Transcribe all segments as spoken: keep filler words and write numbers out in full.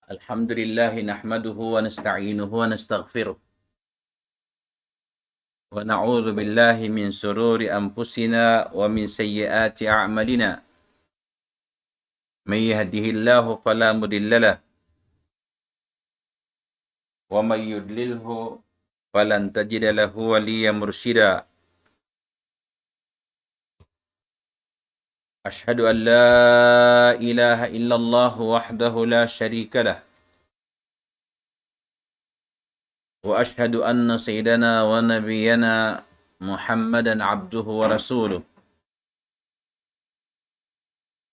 الحمد لله نحمده ونستعينه ونستغفره، ونعوذ بالله من شرور أنفسنا ومن سيئات أعمالنا. من يهده الله فلا مضل له، ومن يضلله فلن تجد له وليا مرشدا. أشهد أن لا إله إلا الله وحده لا شريك له، وأشهد أن سيدنا ونبينا محمدا عبده ورسوله.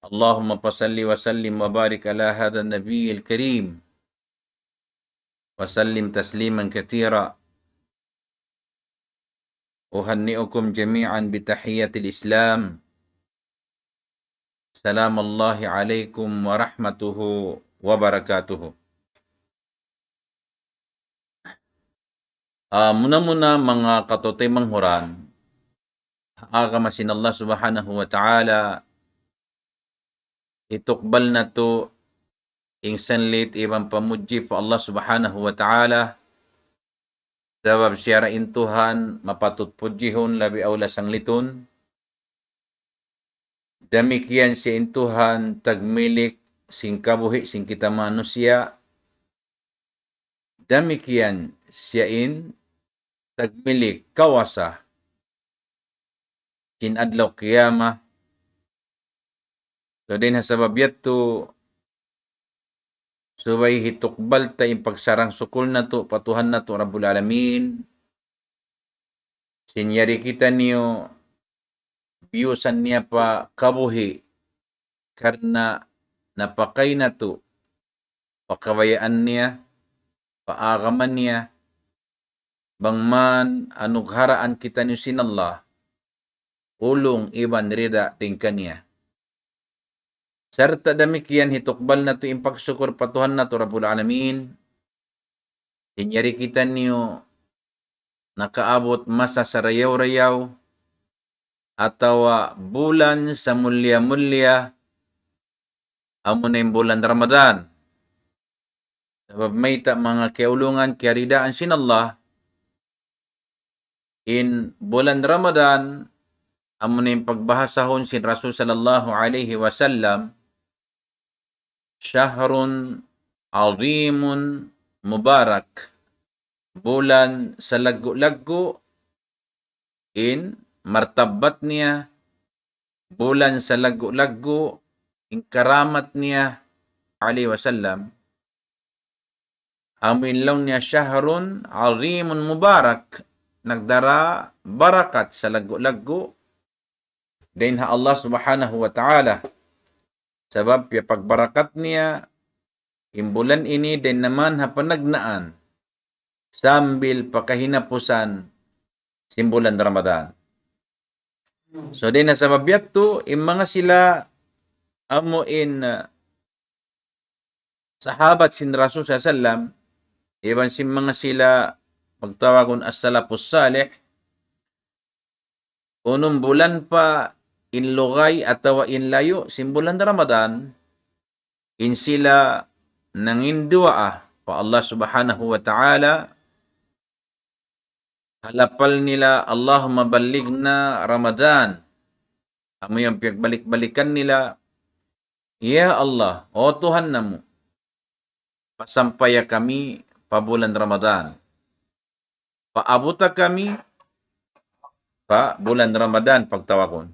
اللهم فصل وسلم وبارك على هذا النبي الكريم، وسلم تسليما كثيرا. أهنئكم جميعا بتحية الإسلام. سلام الله عليكم ورحمته وبركاته. Ah, muna-muna, manga kataymanghuran, ha agama sin Allah Subhanahu wa Ta'ala, hitukbal natu' in sanglit iban pamudji pa Allah Subhanahu wa Ta'ala, sabab siya ra in Tuhan mapatut pudjihun, labi awla sanglitun. Damikkiyan siya in Tuhan tagmilik sin kabuhi' sin kita manusiya'. Damikkiyan siya in tagmilik kawasa sin adlaw kiyamat. So, dayn ha sabab yadtu, subay hitukbal ta in pagsarang-sukul natu' pa Tuhan natu' Rabbul Alamin, sin yari kitaniyu biyusan niya pa kabuhi', karna' napakay natu' pa kabayaan niya, pa agama niya, bang man anugharaan kitaniyu sin Allah ulung iban rida dayn kaniya. Sarta' damikkiyan hitukbal natu' in pagsukul pa Tuhan natu' Rabbul Alamin, sin yari kitaniyu nakaabut masa sarayaw-rayaw atawa bulan samulliya-mulliya, amuna in bulan Ramadan. Sabab mayta', manga kiyaulungan, kiyaridaan sin Allah, in bulan Ramadan, amuna in pagbahasahun sin Rasul sallallahu alayhi wasallam, شهر عظيم مبارك, bulan salaggu'-laggu' in martabat niya, bulan salaggu'-laggu' in karamat niya, alayhi wasallam. Amu in laung niya شهر عظيم مبارك, nagdara barakat salaggu'-laggu' dayn ha Allah Subhanahu wa Ta'ala. Sabab piyapagbarakat niya in bulan ini dayn naman ha panagnaan sambil pa kahinapusan sin bulan Ramadan. So, dayn ha sabab yadtu, in manga sila amu in, uh, sahabat sin Rasul sallallahu alayhi wasallam, iban sin manga sila pagtawagun as-salafus salih, unum bulan pa in lugay atawa in layu' sin bulan Ramadan, in sila nanginduwaa pa Allah Subhanahu wa Ta'ala, ha lapal nila, اللهم بلغنا رمضان. Amu yan piyagbalik-balikan nila, "Ya Allah, O Tuhan namu', pasampaya kami pa bulan Ramadan. Paabuta kami pa bulan Ramadan," pagtawagun.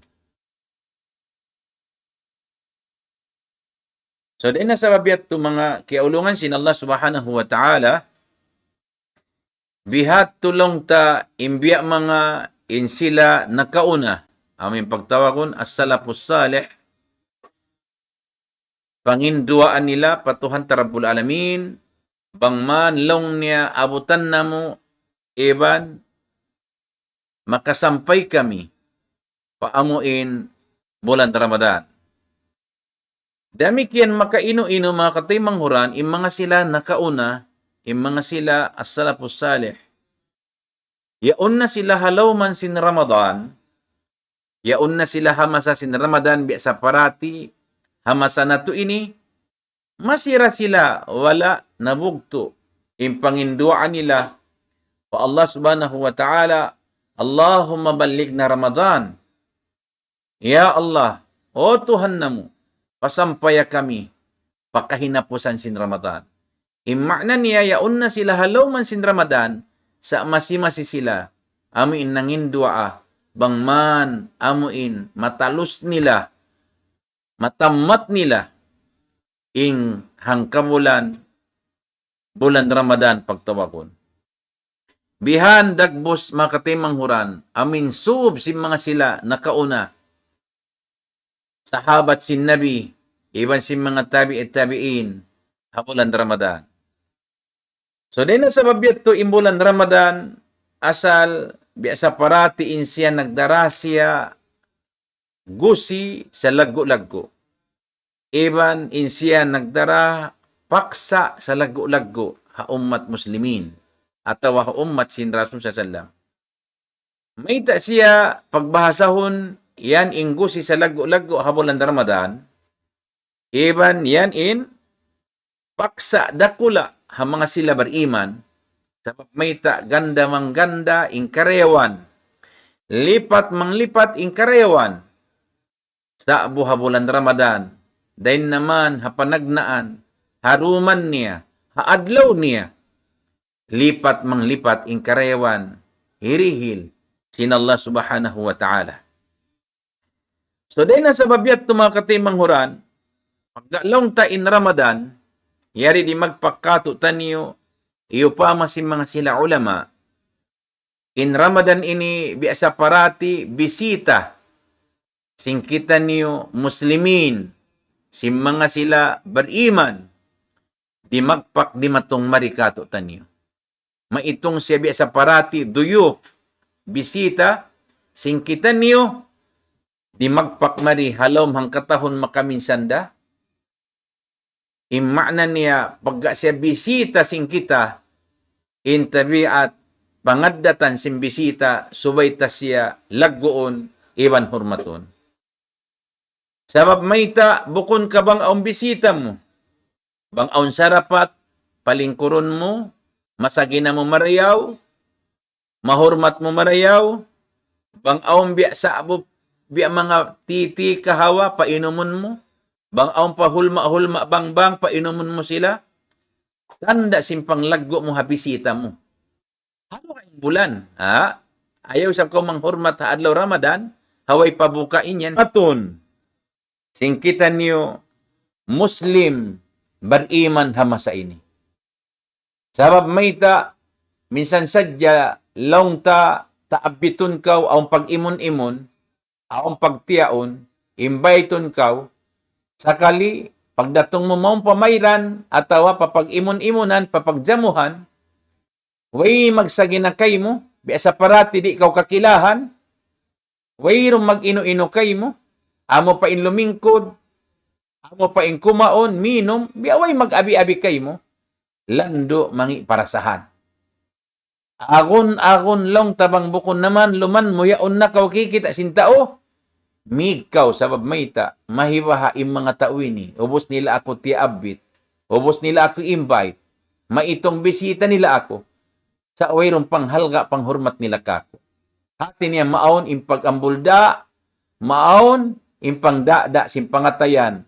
So, dayn ha sabab yadtu, manga kiyaulungan sin Allah Subhanahu wa Ta'ala, biha' tuud laung ta in biya' manga in sila nakauna, amu in pagtawagun as-salafus salih, panginduwaa nila pa Tuhan ta Rabbul Alamin, bang man laung niya abutan namu' iban makasampay kami pa amu in bulan Ramadan. Damikkiyan makainu-inu, manga kataymanghuran, in manga sila nakauna, in manga sila as-salafus salih. Yaun na sila ha lawm sin Ramadan, yaun na sila ha masa sin Ramadan, biya' sa parati ha masa natu' ini, masi ra sila wala' nabugtu' in panginduwaa nila pa Allah Subhanahu wa Ta'ala, "Allahumma ballighna Ramadan." Ya Allah, O Tuhan namu', pasampaya kami pa kahinapusan sin Ramadan. In ma'na niya, yaun na sila ha lawm sin Ramadan, sa' masi-masi sila, amu in nanginduwaa, bang man amu in matalus nila, matammat nila, in hangkabulan, bulan Ramadan pagtawagun. Bihan dagbus manga kataymanghuran, amu in subay sin manga sila nakauna, sahabat sin Nabi, iban sin manga tabi'i tabi'in, ha bulan Ramadan. So, dayn ha sabab yadtu in bulan Ramadan, asal biya' sa parati in siya nagdara siya gusi salaggu'-laggu'. Iban in siya nagdara paksa salaggu'-laggu' ha ummat muslimin, atawa ha ummat sin Rasul sallallahu alayhi wasallam. Mayta' siya pagbahasahun yan in gusi salaggu'-laggu' ha bulan Ramadan, iban yan in paksa dakula' ha manga sila bariman, sabab mayta' ganda-mangganda in karayawan, lipat-manglipat in karayawan, sa'bu ha bulan Ramadan, dayn naman ha panagnaan, ha duman niya, ha adlaw niya, lipat-manglipat in karayawan, hirihil sin Allah Subhanahu wa Ta'ala. So, dayn ha sabab yadtu manga kataymanghuran, pagka laung ta in Ramadan, yari di' magpakatu taniyu, iyupama sin manga sila ulama, in Ramadan ini biya' sa parati bisita sin kitaniyu muslimin, sin manga sila bariman, dimagpak dimatung mari katu taniyu. Maitung siya biya' sa parati duyuf, bisita, sin kitaniyu, dimagpak mari ha lawm hangkatahun makaminsan da. In ma'na niya, pagka siya bisita sin kita, in tabiat, pangaddatan sin bisita, subay ta siya lagguun, iban hurmatun. Sabab mayta', bukun ka bang awn bisita mu, bang awn sarapat, palingkurun mu, masagina mu marayaw, mahurmat mu marayaw, bang awn biya' sa'bu, biya' manga titi kahawa, painumun mu, bang awn pa hulma-hulma bangbang, painumun mu sila, tanda' sin panglaggu' mu ha bisita mu. Hawnu ka in bulan, ha? Ayaw sa kaw manghurmat ha adlaw Ramadan, ha way pa buka in yan. Patun, sin kitaniyu Muslim bariman ha masa ini. Sabab mayta', minsan sadja laung ta, taabbitun kaw, awn pag-imun-imun, awn pagtiyaun, imbaytun kaw, sakali, pagdatung mu mawn pa mayran, atawa pa pag-imun-imunan, pa pagjamuhan, way magsagina kaymu, biya' sa parati di' kaw kakilahan, wayruun mag-inu-inu kaymu, amu pa in lumingkud, amu pa in kumaun, minum, biya' way mag-abi-abi kaymu, landu' mangi' parasahan. Agun-agun laung ta bang bukun naman luman mu yaun na kaw kikita' sin tau, mīg kaw sabab mayta', mahibaha in manga tau ini, ubus nila aku tiyaabbit, ubus nila aku invite, maitung bisita nila aku, sa' wayruun panghalga' panghurmat nila kāku'. Hāti niya maawn in pag-ambulda', maawn in pangdada' sin pangatayan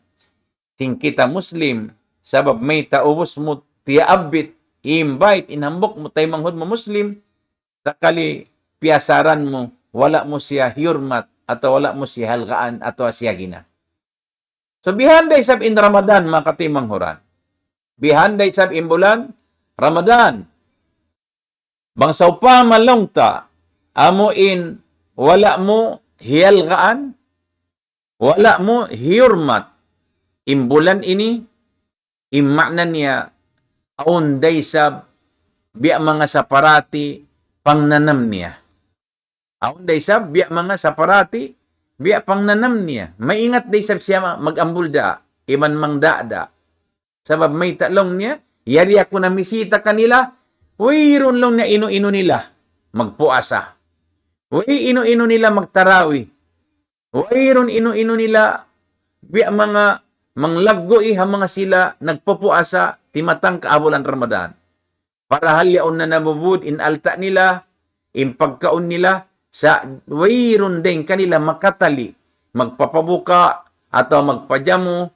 sin kita Muslim, sabab mayta' ubus mu tiyaabbit, invite in hambuuk mu taymanghud mu Muslim, sakali piyasaran mu, wala' mu siya hiyurmat, atawa wala' mu siya halgaan, atawa siya gina. So, bihan da isab in Ramadan, manga kataymanghuran. Bihan da isab in bulan Ramadan. Bang sawpama laung ta, amu in wala' mu hiyalgaan, wala' mu hiyurmat in bulan ini, in ma'na niya, awn da isab biya' manga sa parati pangnanam niya. Awn da isab biya' manga sa parati, biya' pangnanam niya. Maingat da isab siya ma-, mag-ambulda', iban mangdada'. Sabab mayta' laung niya, yari aku namisita kanila, wayruun laung niya inu-inu nila magpuasa. Way inu-inu nila magtarawi. Wayruun inu-inu nila biya' manga manglaggu'i ha manga sila nagpupuasa timatangka ha bulan Ramadan. Parahal yaun na namubud in alta' nila, in pagkaun nila, sa' wayruun dayn kanila makatali, magpapabuka atawa magpajamu,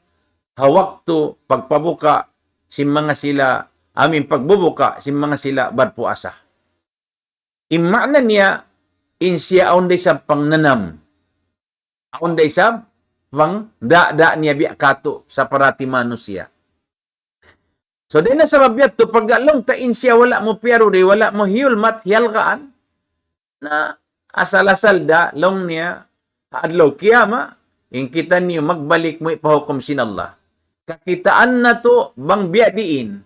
ha waktu pagpabuka sin manga sila, amu in pagbubuka sin manga sila barpuasa. In ma'na niya, in siya awn da isab pangnanam. Awn da isab pangdada niya biya' katu' sa parati manusiya'. So, dayn ha sabab yadtu, pagga laung ta in siya wala' mu piyaruri, wala' mu hiyulmat, hiyalgaan, na asal-asal da, laung niya, ha adlaw kiyama, in kitaniyu magbalik mu ipahukum sin Allah. Kakitaan natu' bang biya' diin,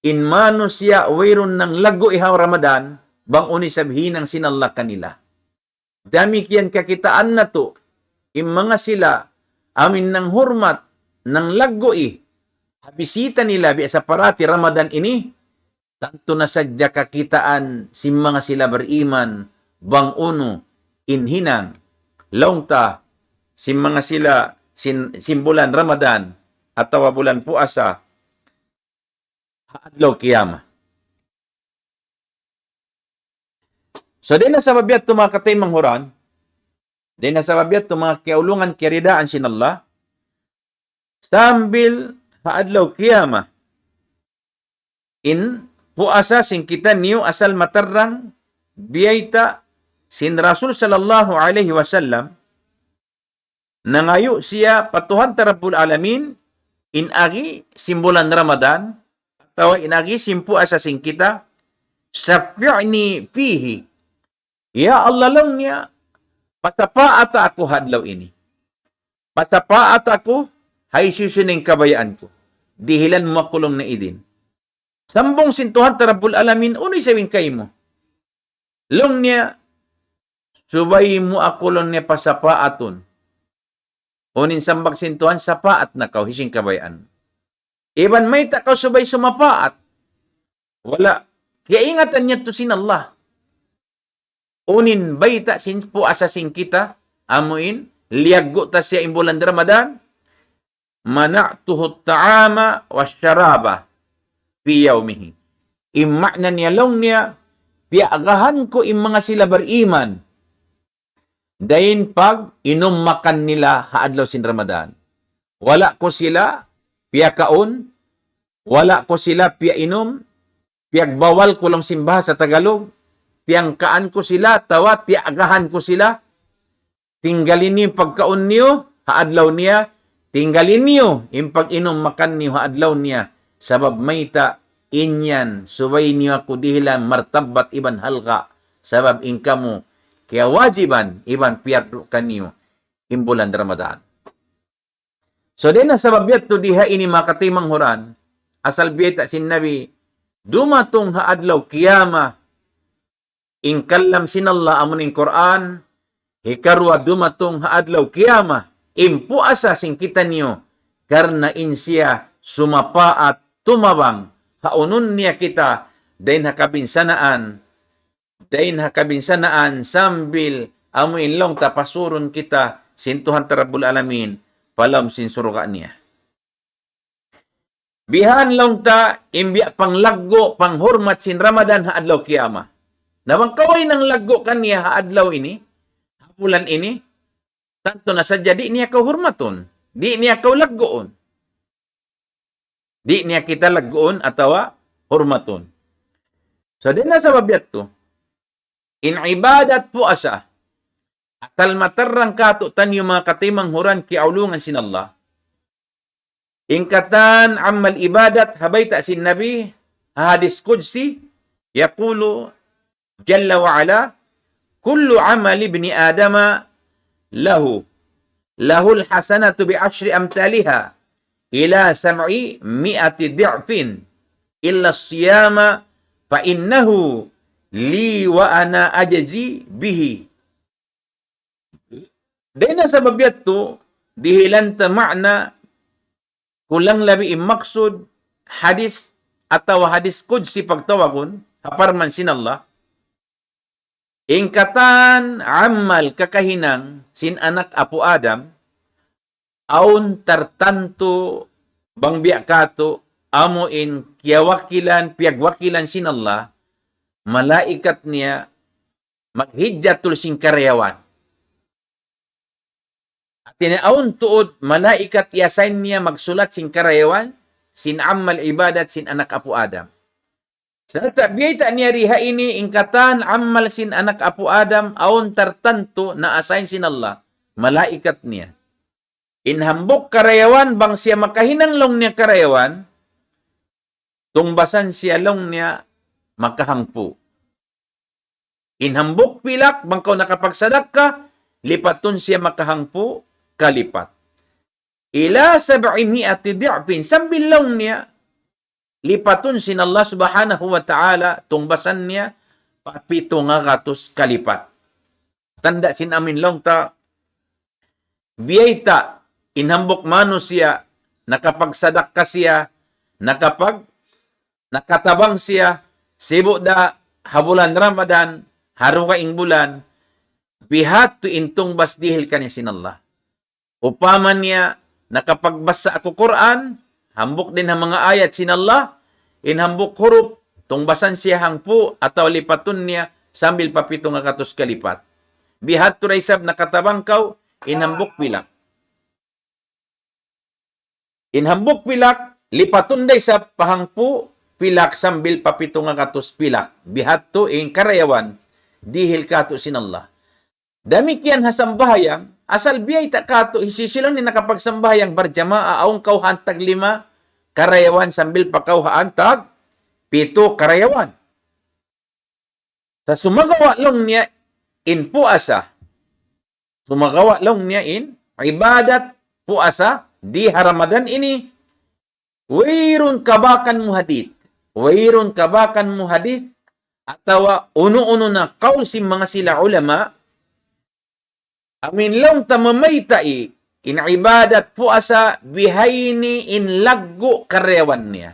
in manusiya' wayruun nanglaggu'i ha Ramadan, bang unu isab hinang sin Allah kanila. Damikkiyan kakitaan natu', in manga sila, amu in nanghurmat, nanglaggu'i, ha bisita nila biya' sa parati Ramadan ini, tantu na sadja kakitaan sin manga sila bariman, bang unu in hinang, laung ta, sin manga sila, sin, sin bulan Ramadan, atawa bulan puasa, ha adlaw kiyama. So, dayn ha sabab yadtu manga kataymanghuran, dayn ha sabab yadtu manga kiyaulungan kiyaridaan sin Allah, sambil ha adlaw kiyama, in puasa sin kitaniyu asal matarrang biyayta' sin Rasul sallallahu alayhi wasallam, nangayu' siya pa Tuhan ta Rabbul Alamin, in agi sin bulan Ramadan, atawa in agi sin puasa sin kita, شفعني فيه. Ya Allah, laung niya, pasapaata aku ha adlaw ini. Pasapaata aku ha hisiyu-siyu in kabayaan ku. Dihilan mu aku laung niya idin. Sambung sin Tuhan ta Rabbul Alamin, unu isab in kaymu? Laung niya, subay mu aku laung niya pasapaatun. Unu in sambag sin Tuhan, sapaat na kaw, hisiyu in kabayaan. Iban mayta' kaw subay sumapaat. Wala', kiyaingatan niya tu sin Allah. Unu in bayta' sin puasa sin kita, amu in, liyaggu' ta siya in bulan Ramadan, منعته الطعام والشراب في يومه. In ma'na niya laung niya, piyagahan ku in manga sila bariman. Dayn pag-inum makan nila ha adlaw sin Ramadan. Wala' ku sila piyakaun, wala' ku sila piyainum, piyagbawal ku laung sin bahasa Tagalog, piyangkaan ku sila, atawa piyagahan ku sila, tinggalin niyu in pagkaun niyu ha adlaw niya, tinggalin niyu in pag-inum makan niyu ha adlaw niya, sabab mayta' in yan, subay niyu aku dihilan martabbat iban halga', sabab in kamu kiyawajiban iban piyardu kaniyu in bulan Ramadan. So, dayn ha sabab yadtu di ha ini manga kataymanghuran, asal biyayta' sin Nabi, dumatung ha adlaw kiyama, in kalam sin Allah amun in Qur'an, hikaruwa dumatung ha adlaw kiyama, in puasa sin kitaniyu, karna' in siya sumapaat tumabang, ha unun niya kita, dayn ha kabinsanaan, dayn ha kabinsanaan sambil amu in laung ta pasurun kita sin Tuhan ta Rabbul Alamin pa lawm sin surga' niya. Bihan laung ta in biya' panglaggu', panghurmat sin Ramadan ha adlaw kiyama. Na bang kaw way nanglaggu' kaniya ha adlaw ini, ha bulan ini, tantu na sadja di' niya kaw hurmatun, di' niya kaw lagguun. Di' niya kita lagguun atawa hurmatun. So, dayn ha sabab yadtu, in ibadat puasa, asal matarrang kātu'niyu manga kataymanghuran kiyaulungan sin Allah. In katan amal ibadat ha bayta' sin Nabi, ha hadis qudsi, يقول جل وعلا: كل عمل ابن آدم له، له الحسنة بعشر أمثالها إلى سبعمائة ضعف إلا الصيام فإنه لي وأنا أجزي به. Dayn ha sabab yadtu, dihilan ta ma'na kulang labi in maksud hadis atawa hadis qudsi pagtawagun, ha parman sin Allah, in katan amal kakahinang sin anak apu' Adam, awn tartantu bang biya' katu', amu in kiyawakilan, piyagwakilan sin Allah, malaikat niya, maghijjatul sin karayawan. Hati niya awn tuud malaikat i-assign niya magsulat sin karayawan, sin amal ibadat sin anak apu' Adam. Sarta' biyayta' niya di ha ini in katan amal sin anak apu' Adam, awn tartantu na-assign sin Allah, malaikat niya. In hambuuk karayawan, bang siya makahinang laung niya karayawan, tungbasan siya laung niya makahangpu'. In hambuuk pilak, bang kaw nakapagsadakka, lipatun siya makahangpu' kalipat. Ila sab'i mi'ati di'fin, sambil laung niya, lipatun sin Allah Subhanahu wa Ta'ala, tungbasan niya, pa pitu ngagatus kalipat. Tanda' sin amin laung ta, biyayta', in hambuuk manusiya', nakapagsadakka siya, nakapag-, nakatabang siya, sibu' da ha bulan Ramadan, ha dugaing bulan, bihadtu in tungbas dihil kaniya sin Allah. Upama niya, nakapagbasa aku Qur'an, hambuuk dayn ha manga ayat sin Allah, in hambuuk hurup, tungbasan siya hangpu', atawa lipatun niya, sambil pa pitu ngagatus kalipat. Bihadtu da isab nakatabang kaw, in hambuuk pilak. In hambuuk pilak, lipatun da isab pa hangpu' pilak sambil pa pitu ngagatus pilak. Bihadtu in karayawan, dihil katu' sin Allah. Damikkiyan ha sambahayang, asal biyayta' katu', hisiyu-siyu laung niya nakapagsambahayang barjamaa, awn kaw ha antag lima karayawan sambil pa kaw ha antag pitu karayawan. Sa' sumagawa' laung niya in puasa. Sumagawa' laung niya in ibadat puasa di ha Ramadan ini. Wayruun kabakan mu hadith. Wayruun kabakan mu hadith. Atawa unu-unu na kaul sin manga sila ulama. Amin laung ta mamayta' in ibadat puasa bihaini in laggu' karayawan niya.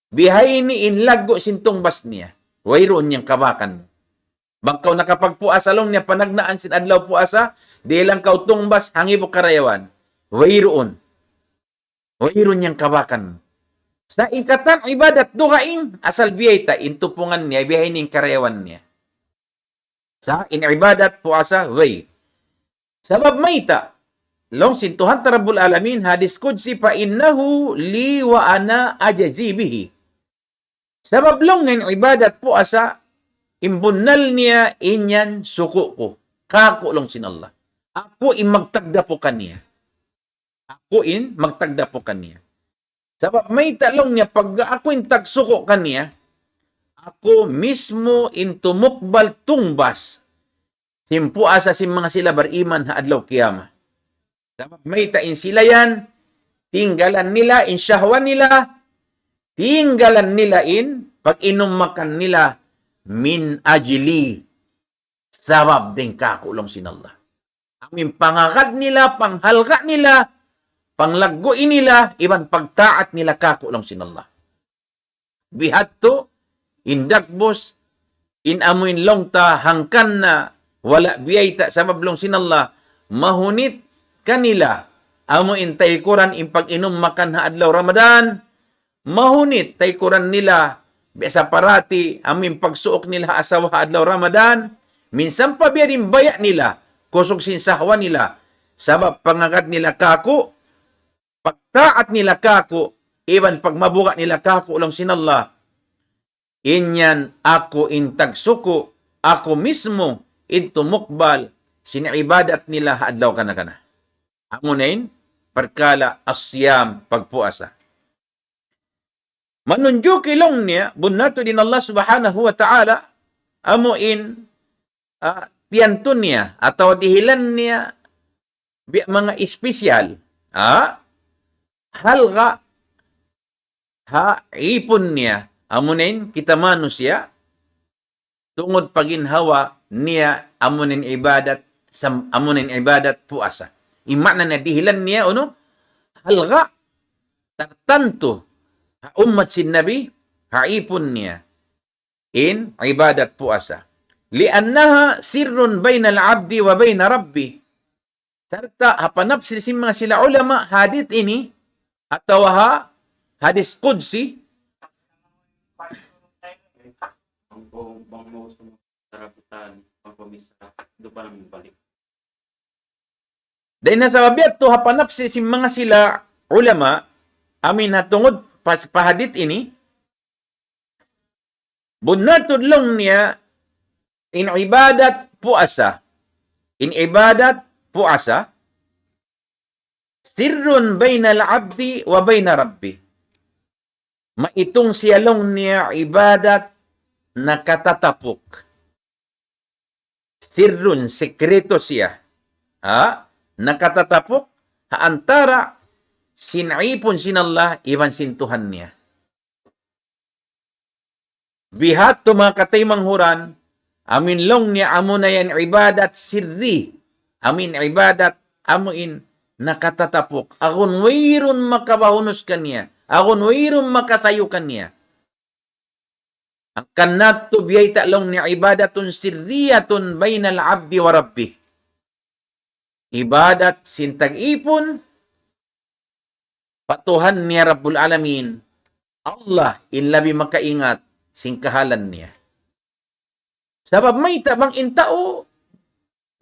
Bihaini in laggu' sin tungbas niya. Wayruun yan kabakan. Bang kaw nakapagpuasa laung niya panagnaan sin adlaw puasa, di' lang kaw tungbas hangibu karayawan. Wayruun. Wayruun yan kabakan. Sa' in katan ibadat dugaing, asal biyayta' in tupungan niya, bihaini in karayawan niya. Sa' in ibadat puasa, way. Sabab mayta', laung sin Tuhan ta Rabbul Alamin, hadith qudsi, فإنه لي وأنا أجزي به. Sabab laung niya in ibadat puasa, in bunnal niya in yan suku' ku. Kāku' laung sin Allah. Aku in magtagdapu kaniya. Aku in magtagdapu kaniya. Sabab mayta' laung niya pagga aku in tagsuku' kaniya, aku mismu in tumukbal tungbas sin puasa sin manga sila bariman ha adlaw kiyamat. Sabab mayta' in sila yan, tinggalan nila in shahwa nila, tinggalan nila in pag-inum makan nila من أجلي. Sabab dayn kāku' laung sin Allah. Amu in pangagad nila, panghalga' nila, panglaggu' nila, iban pagtaat nila kāku' laung sin Allah. Bihadtu, in dagbus, in amu in laung ta hangkan na, wala' biyayta' sabab laung sin Allah, mahunit kanila, amu in taykuran in pag-inum makan ha adlaw Ramadan, mahunit taykuran nila, biya' sa parati, amu in pagsuuk nila ha asawa ha adlaw Ramadan, minsan pa biya' diin baya' nila, kusug sin sahwa nila, sabab pangagad nila kāku', pagtaat nila kāku', iban pagmabuga' nila kāku' laung sin Allah. In yan aku in tagsuku', aku mismu in tumukbal sin ibadat nila ha adlaw kana-kana. Amu na in parkala' as-siyam, pagpuasa. Manunjuki laung niya, bunnal tuud in Allah Subhanahu wa Ta'ala, amu in, ah, tiyantun niya, atawa dihilan niya, biya' manga espesyal, ah, halga' ha ipun niya, amu na in kita manusiya', tungud pa ginhawa niya, amu na in ibadat, sam-, amu na in ibadat puasa. In maana niya dihilan niya, unu, halga' tartantu ha ummat sin Nabi, ha ipun niya. In ibadat puasa. لأنها سر بين العبد وبين ربه. Sarta' ha panapsil sin manga sila ulama hadith ini, atawa ha hadith qudsi, dayn ha sabab yadtu ha panapsil sin manga sila ulama, amin ha tungud pa, pa hadith ini, bunnal tuud laung niya in ibadat puasa. In ibadat puasa, sirrun baynal abdi wa bayna rabbi. Maitung siya laung niya ibadat nakatatapuk. Sirrun, sikreto siya. Ha? Nakatatapuk ha antara' sin ipun sin Allah iban sin Tuhan niya. Bihadtu manga kataymanghuran, amin laung niya amuna yan ibadat sirri, amin ibadat amuin nakatatapuk. Agun wayruun makabahunus kaniya, agun wayruun makasayu kaniya. Hangkan natu' biyayta' laung niya ibadatun sirriyatun baynal abdi wa rabbih. Ibadat sin tag-ipun pa Tuhan niya Rabbul Alamin. Allah in labi makaingat sin kahalan niya. Sabab mayta' bang in tau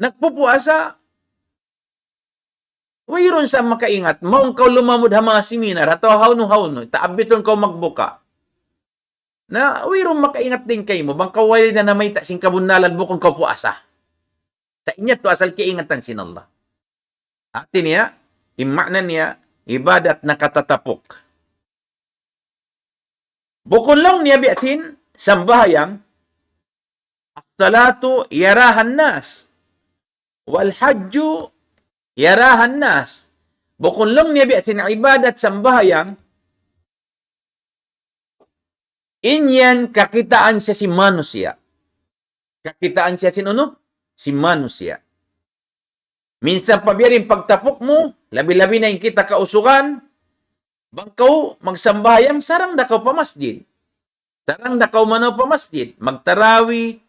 nagpupuasa, wayruun sa makaingat, mawn kaw lumamud ha manga seminar, atawa hawnu-hawnu, taabitun kaw magbuka. Na, wayruun makaingat dayn kaymu, bang kaw way na namayta' sin kabunnalan bukun kaw puasa. Sa' in yadtu asal kaingatan sin Allah. Hati niya, in maana niya, ibadat nakatatapuk. Bukun laung niya biya' sin sambahayang, as-salatu yarahan nas, wal hajju yarahan nas. Bukun laung niya biya' sin ibadat sambahayang, in yan kakitaan siya sin manusiya'. Kakitaan siya sin unu? Sin manusiya'. Minsan pa biya' diin pagtapuk mu, labi-labi na in kita kausugan, bang kaw magsambahayang, sarang da kaw pa masjid. Sarang da kaw manaw pa masjid. Magtarawi,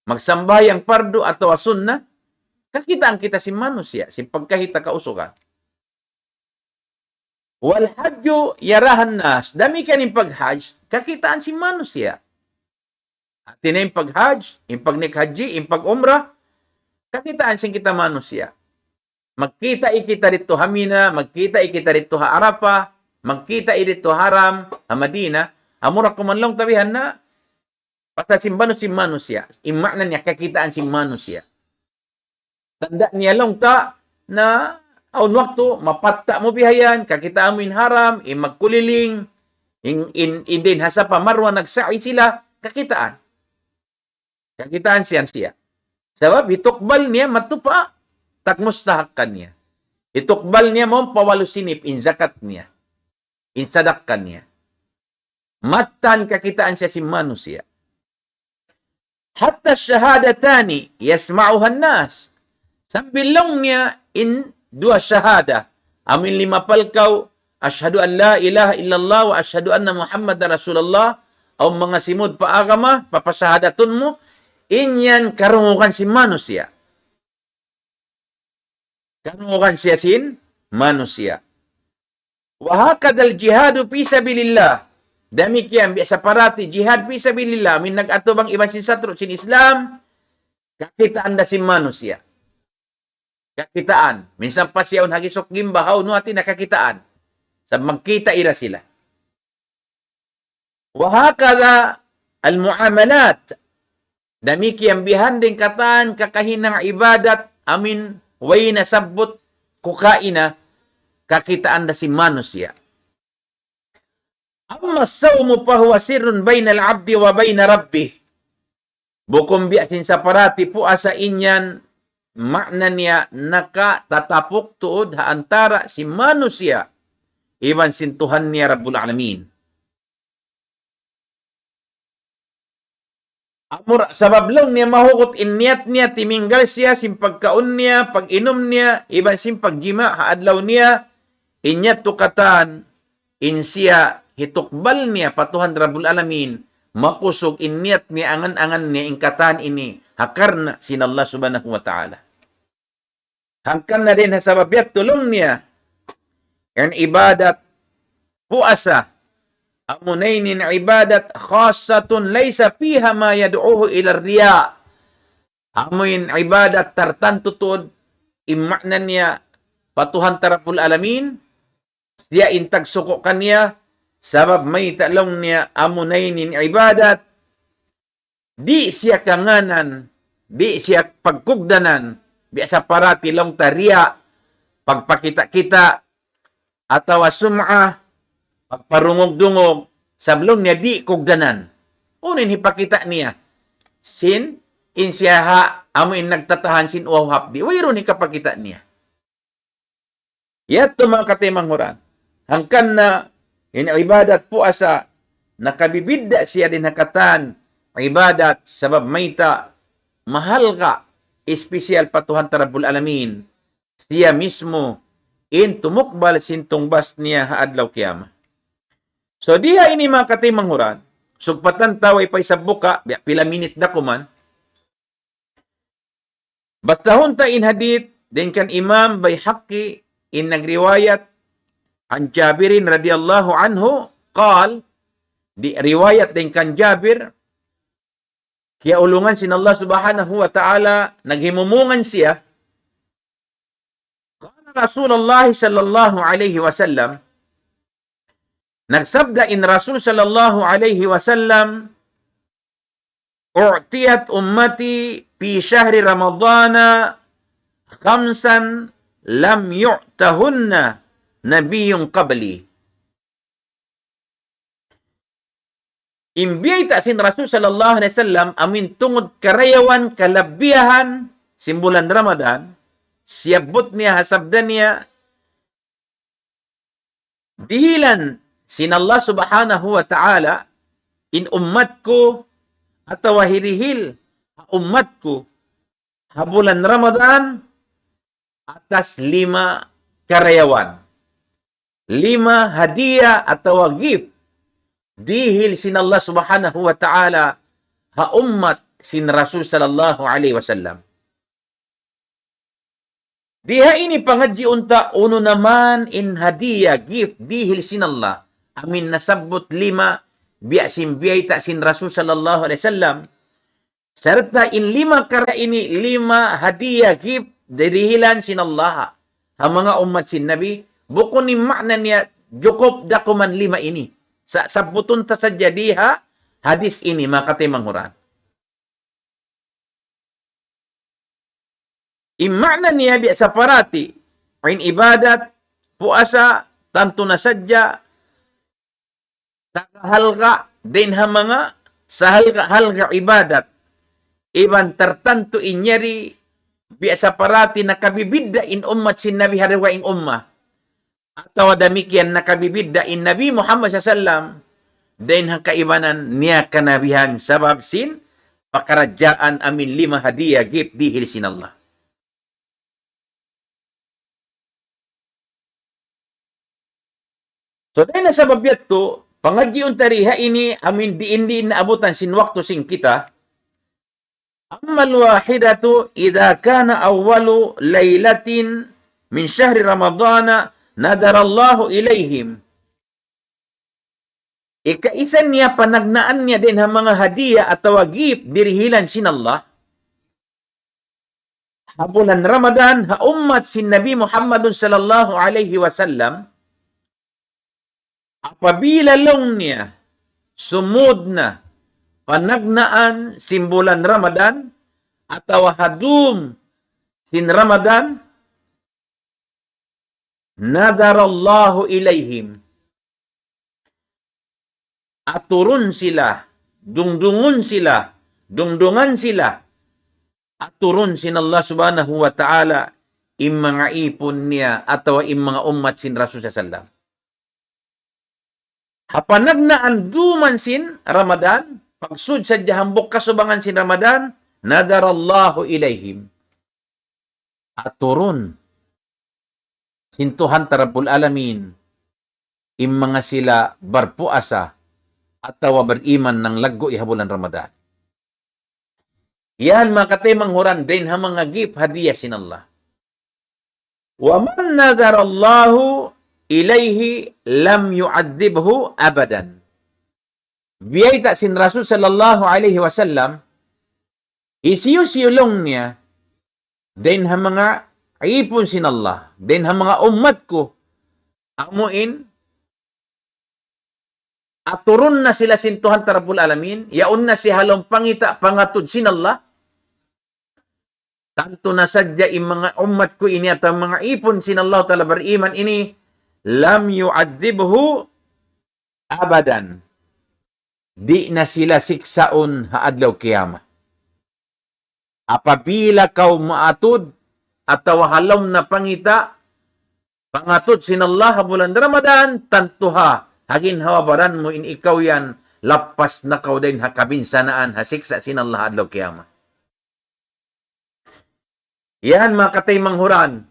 magsambahayang pardu atawa sunna, kakitaan kita sin manusiya', sin pagkahi ta kausugan. Wal hajju yarahan nas. Damikkiyan in paghajj, kakitaan sin manusiya'. Hati niya in paghajj, in pagnaik hajji, in pag-umrah, kakitaan sin kita manusiya'. Magkita' kita didtu ha Mina, magkita' kita didtu ha Arafah, magkita' didtu ha Haram, ha Madinah, amura kuman laung ta bihan na, pasal sin banu sin manusiya'. In maana niya kakitaan sin manusiya'. Tanda' niya laung ta na awn waktu mapatta' mu bihayan, kakitaan mu in haram, in magkuliling, in, in, in dayn ha Safa Marwa nagsa'i sila, kakitaan. Kakitaan siya siya. Sabab hitukbal niya matupa, tagmustahak kaniya. Hitukbal niya mawn pa walu sinip in zakat niya, in sadakka niya. Mattan kakitaan siya sin manusiya'. Hatta shahadatani yasma'uhan nas. Sambil laung niya in duwa shahada. Amin lima palkaw, ashhadu an la ilaha illallah wa ashhadu anna Muhammadan Rasulullah. Awn manga simud pa agama, papasahadatun mu, in yan karungugan sin manusiya'. Karungugan siya sin manusiya'. وهكذا الجهاد في سبيل الله. Damikkiyan biya' sa parati jihad fi sabilillah, amin nag-atubang iban sin satru' sin Islam, kakitaan da sin manusiya'. Kakitaan. Minsan pa siya yaun ha gisuk gimba, hawnu hati niya kakitaan. Sa' magkita' ira sila. وهكذا المعاملات. Damikkiyan bihan dayn katan kakahinang ibadat amin way nasabbut ku kaina kakitaan da sin manusiya'. أما الصوم فهو سر بين العبد وبين ربه. Bukun biya' sin sa parati puasa in yan, maana niya nakatatapuk tuud ha antara' sin manusiya' iban sin Tuhan niya Rabbul Alamin. Amura sabab laung niya mahugut in niyat niya, timinggal siya sin pagkaun niya, pag-inum niya, iban sin pagjima' ha adlaw niya, in yadtu katan, in siya hitukbal niya pa Tuhan Rabbul Alamin, makusug in niyat niya, angan-angan niya in katan ini ha karna' sin Allah Subhanahu wa Ta'ala. Hangkan na dayn ha sabab yadtu laung niya, in ibadat puasa, amuna ini in ibadat khassatun laysa fiha ma yad'uhu ila riya. Amu in ibadat tartantu tuud, in maana niya pa Tuhan ta Rabbul Alamin, siya in tagsuku' kaniya, sabab mayta' laung niya amuna ini in ibadat, di' siya kangānan, di' siya pagkugdanan, biya' sa parati laung ta riya, pagpakita'-kita', atawa sum'a, pagparungug-dungug, sabab laung niya di' kugdanan. Unu in hipakita' niya? Sin, in siya ha, amu in nagtatahan sin uhaw hapdi'. Wayruun hikapakita' niya. Yadtu manga kataymanghuran. Hangkan na in ibadat puasa, nakabibidda' siya dayn ha katan ibadat sabab mayta' mahalga', espesyal pa Tuhan ta Rabbul Alamin. Siya mismu in tumukbal sin tungbas niya ha adlaw kiyamat. So, di ha ini manga kataymanghuran, sugpatan ta way pa isab buka', biya' pila minit da kuman. Basahun ta in hadith, dayn kan Imam Bayhaqi in nagriwayat, عن جابر رضي الله عنه قال, di riwayat dayn kan Jabir, kiyaulungan sin Allah Subhanahu wa Ta'ala, naghimumungan siya. قال رسول الله صلى الله عليه وسلم, nagsabda in Rasul sallallahu alayhi wasallam, أعطيت أمتي في شهر رمضان خمسا لم يعطهن نبي قبلي. In biyayta' sin Rasul sallallahu alayhi wasallam, amuin tungud karayawan kalabbiyahan sin bulan Ramadan, siyabbut niya ha sabda niya, dihilan sin Allah Subhanahu wa Ta'ala in ummat ku atawa hirihil ha ummat ku ha bulan Ramadan atas lima karayawan. Lima hadiya atawa gift dihil sin Allah Subhanahu wa Ta'ala ha ummat sin Rasul sallallahu alayhi wasallam. Di ha ini pangadjiun ta unu na man in hadiya, gift, dihil sin Allah. Amuin nasabbut lima, biya' sin biyayta' sin Rasul sallallahu alayhi wasallam. Sarta' in lima kara ini, lima hadiya, gift, dihilan sin Allah ha manga ummat sin Nabi. Bukun in maana niya, jukup da kuman lima ini. Sa-, sabbutun ta sadja di ha hadis ini, manga kataymanghuran. In maana niya biya' sa parati, in ibadat, puasa, tantu na sadja, tagahalga' dayn ha manga sahalga'-halga' ibadat. Iban tartantu in yari biya' sa parati nakabibidda' in ummat sin Nabi ha dugaing umma. Atawa damikkiyan nakabibidda' in Nabi Muhammad sallallahu alayhi wasallam dayn ha kaibanan niya kanabihan sabab sin pakaradjaan amuin lima hadiya gift dihil sin Allah. So, dayn ha sabab yadtu, pangadjiun ta di ha ini amuin diin-diin naabutan sin waktu sin kita, أما الواحدة إذا كان أول ليلة من شهر رمضان نظر الله إليهم. Ikaisa niya panagnaan niya dayn ha manga hadiya atawa gift dirihilan sin Allah ha bulan Ramadan, ha ummat sin Nabi Muhammadun sallallahu alayhi wasallam, apabila laung niya sumud na panagnaan sin bulan Ramadan atawa ha dum sin Ramadan, نظر الله إليهم. Aturun sila, dungdungun sila, dungdungan sila, aturun sin Allah Subhanahu wa Ta'ala in manga ipun niya atawa in manga ummat sin Rasul sallallahu alayhi wasallam. Ha panagnaan duman sin Ramadan, pagsud sadja hambuuk kasubangan sin Ramadan, نظر الله إليهم. Aturun sin Tuhan ta Rabbul Alamin in manga sila barpuasa atawa bariman nanglaggu' ha bulan Ramadan. Yan manga kataymanghuran dayn ha manga gift hadiya sin Allah. ومن نظر الله إليه لم يعذبه أبدا. Biyayta' sin Rasul sallallahu alayhi wasallam, hisiyu-siyu laung niya, dayn ha manga ipun sin Allah, dayn ha manga ummat ku, amu in aturun na sila sin Tuhan ta Rabbul Alamin, yaun na siya ha lawm pangita' pangatud sin Allah, tantu na sadja in manga ummat ku ini atawa manga ipun sin Allah Ta'ala bariman ini, لم يعذبه أبدا. Di' na sila siksaun ha adlaw kiyamat. Apabila kaw maatud atawa ha lawm na pangita', pangatud sin Allah ha bulan Ramadan, tantu ha, ha ginhawa-baran mu in ikaw yan, lappas na kaw dayn ha kabinsanaan, ha siksa' sin Allah ha adlaw kiyamat. Yan, manga kataymanghuran,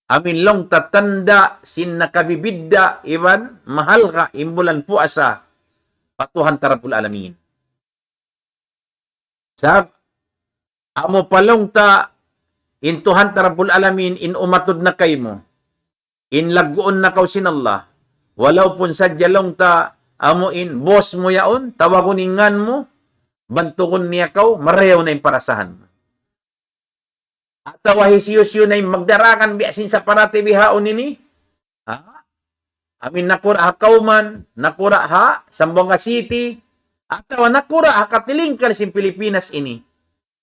amu in laung ta tanda' sin nakabibidda' iban mahalga' in bulan puasa pa Tuhan ta Rabbul Alamin. Sabab, amu pa laung ta in Tuhan ta Rabbul Alamin in umatud na kaymu. In lagguun na kaw sin Allah. Walaupun sadja laung ta amu in boss mu yaun, tawagun in ngan mu, bantugun niya kaw, marayaw na in parasahan mu. Atawa hisiyu-siyu na in magdaragan biya' sin saparati bihaun ini. Ha? Amu in nakura' ha Kauman, nakura' ha Zamboanga City, atawa nakura' ha katilingkal sin Pilipinas ini.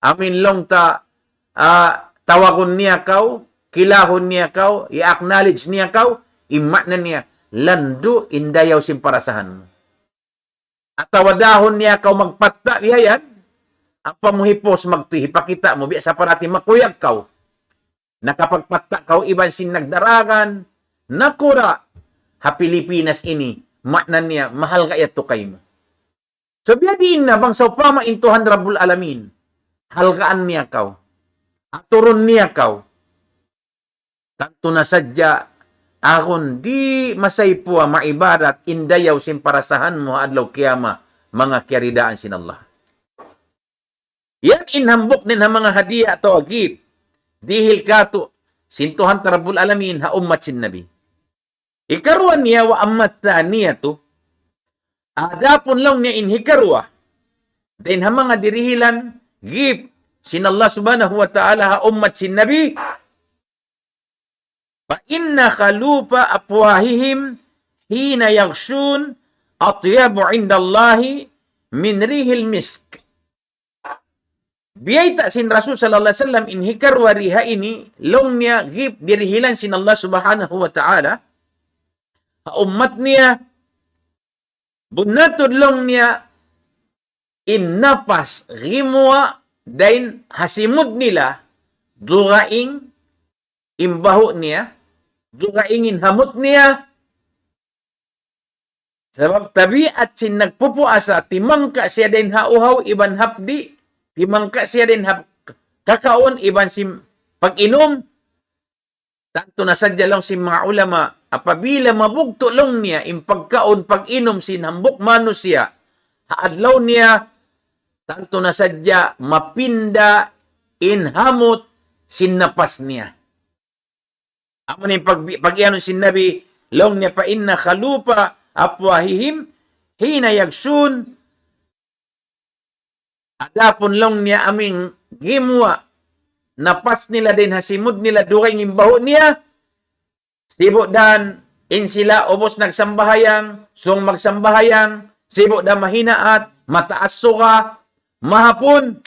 Amu in laung ta, ah, tawagun niya kaw, kilahun niya kaw, i-acknowledge niya kaw, in maana niya, landu' in dayaw sin parasahan mu. Atawa dahun niya kaw magpatta' bihayan, ampa mu hipus magtuy, hipakita' mu, biya' saparati makuyag kaw. Nakapagpatta' kaw iban sin nagdaragan, nakura' ha Pilipinas ini, maana niya, mahalga' yadtu kaymu. So, biyadiin na bang sawpama in Tuhan Rabbul Alamin, halgaan niya kaw, aturun niya kaw. Tantu na sadja, agun di' masaypuwa maibadat in dayaw sin parasahan mu ha adlaw kiyama, manga kiyaridaan sin Allah. Yan in hambuuk dayn ha manga hadiya atawa gift. Dihil katu', sin Tuhan ta Rabbul Alamin ha ummat sin Nabi. Hikaruwa niya وأما الثانية. Adapun laung niya in hikaruwa, dayn ha manga dirihilan gift sin Allah Subhanahu wa Ta'ala ha ummat sin Nabi, فإن خلوف أفواههم حين يغشون أطيب عند الله من ريح المسك. Biyayta' sin Rasul sallallahu alayhi wasallam in hikaruwa di ha ini, laung niya gift dirihilan sin Allah Subhanahu wa Ta'ala ha ummat niya, bunnal tuud laung niya in napas gimuwa' dayn ha simud nila, dugaing in bahu' niya, dugaing in hamut niya. Sabab tabiat sin nagpupuasa, timangka siya dayn ha uhaw iban hapdi', timangka siya dayn ha kakaun iban sin pag-inum. Tantu na sadja laung sin manga ulama, apabila mabugtu' laung niya in pagkaun, pag-inum sin hambuuk manusiya' ha adlaw niya, tantu na sadja mapinda in hamut sin napas niya. Amu na in pag-, pag-iyanun sin Nabi, laung niya, فإن خلوف أفواههم حين يغشون. Adapun laung niya amu in gimuwa' napas nila dayn ha simud nila, dugaing in bahu' niya, sibu' dan in sila ubus nagsambahayang, sung magsambahayang, sibu' da mahinaat, mataas suga, mahapun.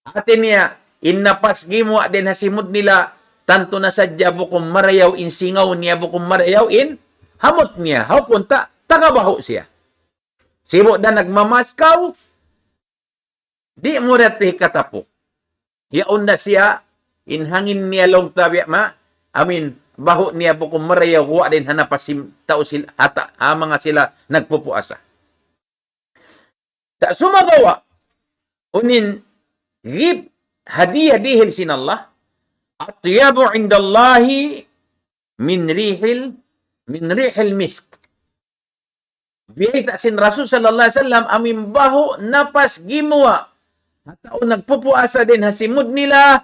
Hati niya, in napas gimuwa' dayn ha simud nila, tantu na sadja bukun marayaw in singaw niya, bukun marayaw in hamut niya. Hawpun ta, taga bahu' siya. Sibu' da nagmamask kaw, di' mu da hikatapuk. Yaun da siya, in hangin niya laung ta biya' ma, amu in bahu' niya bukun marayaw guwa' dayn ha napas sin tau sil-, ha ta-, ha manga sila nagpupuasa. Sa' sumagawa', unu in gift hadiya dihil sin Allah, أطيب عند الله من ريح ال-، من ريح المسك. Biyayta' sin Rasul sallallahu alayhi wasallam, amu in bahu' napas gimuwa' ha tau nagpupuasa dayn ha simud nila,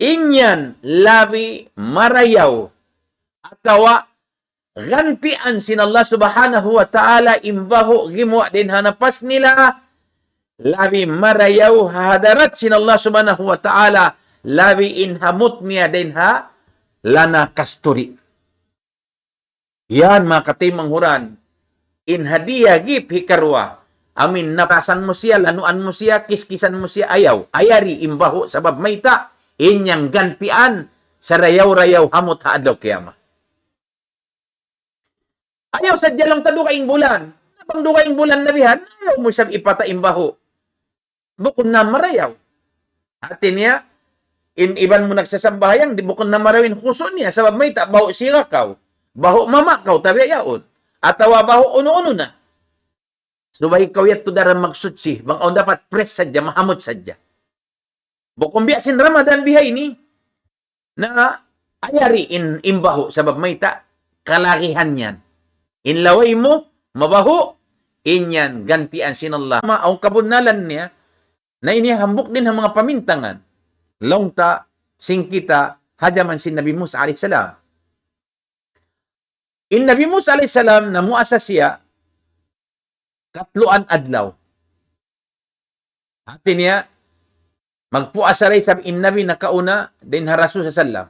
in yan labi marayaw atawa gantian sin Allah Subhanahu wa Ta'ala in bahu' gimuwa' dayn ha napas nila, labi marayaw ha hadarat sin Allah Subhanahu wa Ta'ala, labi in hamut niya dayn ha lana kasturi'. Yan, manga kataymanghuran, in hadiya gift hikaruwa, amuin napasan mu siya, lanuan mu siya, kiskisan mu siya, ayaw, ayari in bahu', sabab mayta', in yan gantian sarayaw-rayaw hamut ha adlaw kiyamat. Ayaw sadja laung ta dugaing bulan. Bang dugaing bulan na bihan, ayaw mu isab ipata' in bahu'. Bukun na marayaw. Hati niya, in iban mu nagsasambahayang, di' bukun na marayaw in khusu' niya. Sabab mayta', bahu' siga kaw. Bahu' mama kaw, tabi' yaun. Atawa bahu' unu-unu na. Subay kaw yadtu daran magsuchi. Bang awn dapat fresh sadja, mahamut sadja. Bukun biya' sin Ramadan bihaini. Na ayari in, in bahu' sabab mayta' kalagihan yan. In laway mu, mabahu', in yan gantian sin Allah. Ma, awn kabunnalan niya, na ini hambuuk dayn ha manga pamintangan. Laung ta, sin kita, ha jaman sin Nabi Musa alayhis salam. In Nabi Musa alayhis salam, namuasa siya, katluan adlaw. Hati niya, magpuasa da isab in Nabi nakauna, dayn ha Rasul sallallahu alayhi wasallam.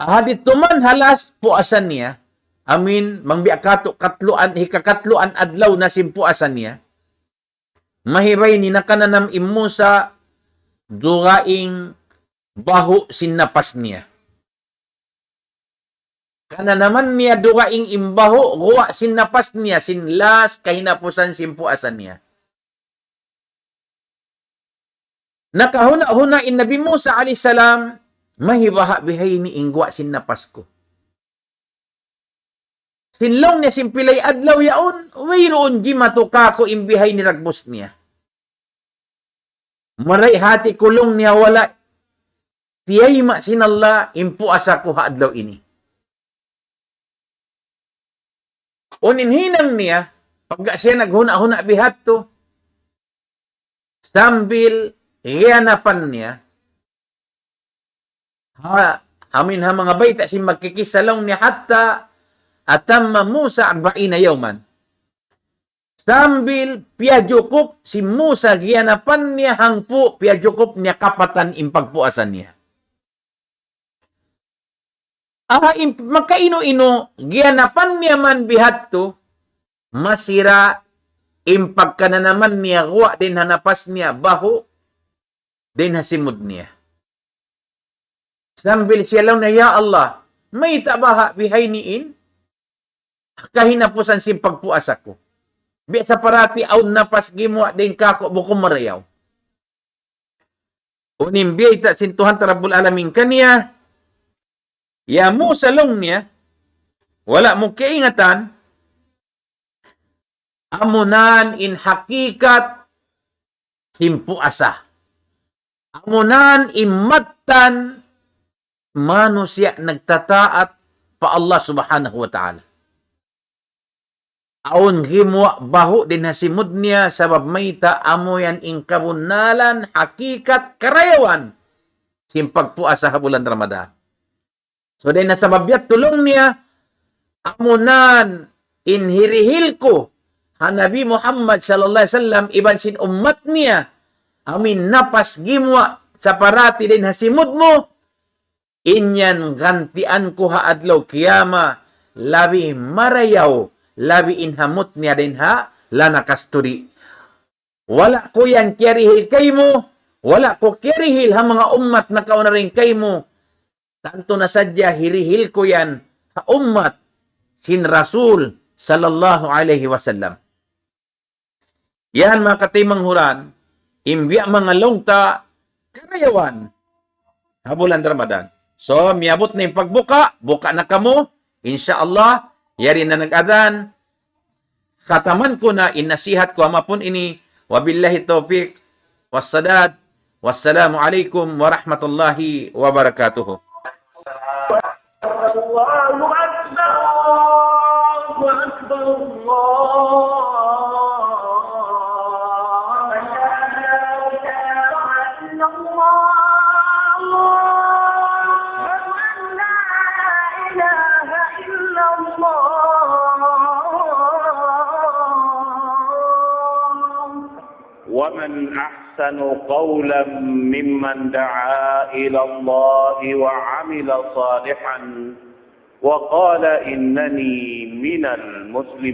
Ahad itu man halas puasa niya, amuin, bang biya' katu', katluan, hikakatluan adlaw na sin puasa niya. Mahibay ini nakananam in Musa, dugaing bahu' sin napas niya. Kananaman niya dugaing in bahu', guwa' sin napas niya, sin last kahinapusan sin puasa niya. Nakahuna'-huna' in Nabi Musa alayhis salam, "Mayta' baha' bihaini in guwa' sin napas ku? Sin laung niya sin pilay adlaw yaun, wayruun jimatu kāku' in bihaini dagbus niya. Marayaw hati ku," laung niya, "wala' tiyayma' sin Allah in puasa ku ha adlaw ini." Unu in hinang niya, pagka siya naghuna'-huna' bihadtu, sambil giyanapan niya, ha, amuin ha manga bayta' sin magkikissa laung niya, "Hatta atamma Musa arba'ina yawman." Sambil piyajukup sin Musa giyanapan niya hangpu', piyajukup niya kapatan in pagpuasa niya. Aha, in makainu-inu, giyanapan niya man bihadtu, masi ra in pagkananaman niya guwa' dayn ha napas niya, bahu' dayn ha simud niya. Sambil siya laung niya, "Ya Allah, mayta' baha' bihaini in kahinapusan sin pagpuasa ku? Biya' sa parati awn napas gimuwa' dayn kāku' bukun marayaw." Unu in biyayta' sin Tuhan ta Rabbul Alamin kaniya, "Ya Musa," laung niya, "wala' mu kaingatan, amunan in hakikat sin puasa. Amunan in mattan manusiya' nagtataat pa Allah Subhanahu wa Ta'ala. Awn gimuwa' bahu' dayn ha simud niya, sabab mayta', amu yan in kabunnalan, hakikat, karayawan sin pagpuasa ha bulan Ramadan." So, dayn ha sabab yadtu laung niya, "Amunan in hirihil ku ha Nabi Muhammad sallallahu alayhi wasallam iban sin ummat niya, amuin napas gimuwa' sa parati dayn ha simud mu, in yan gantian ku ha adlaw kiyamat, labi marayaw, labi in hamut niya dayn ha lana kasturi'. Wala' ku yan kiyarihil kaymu, wala' ku kiyarihil ha manga ummat nakauna dayn kaymu. Tantu na sadja hirihil ku yan ha ummat sin Rasul sallallahu alayhi wasallam." Yan, manga kataymanghuran, in biya' manga laung ta karayawan ha bulan Ramadan. So, miyabut na in pagbuka, buka na kamu, insya Allah, yari na nag-adhan, khataman ku na in nasihat ku ha mapun ini. Wabillahi tawfiq wassadad. Wassalamu alaykum warahmatullahi wabarakatuh. الله أكبر، الله أكبر، الله أكبر. ومن أحسن قولا ممن دعا إلى الله وعمل صالحا وقال إنني من المسلمين.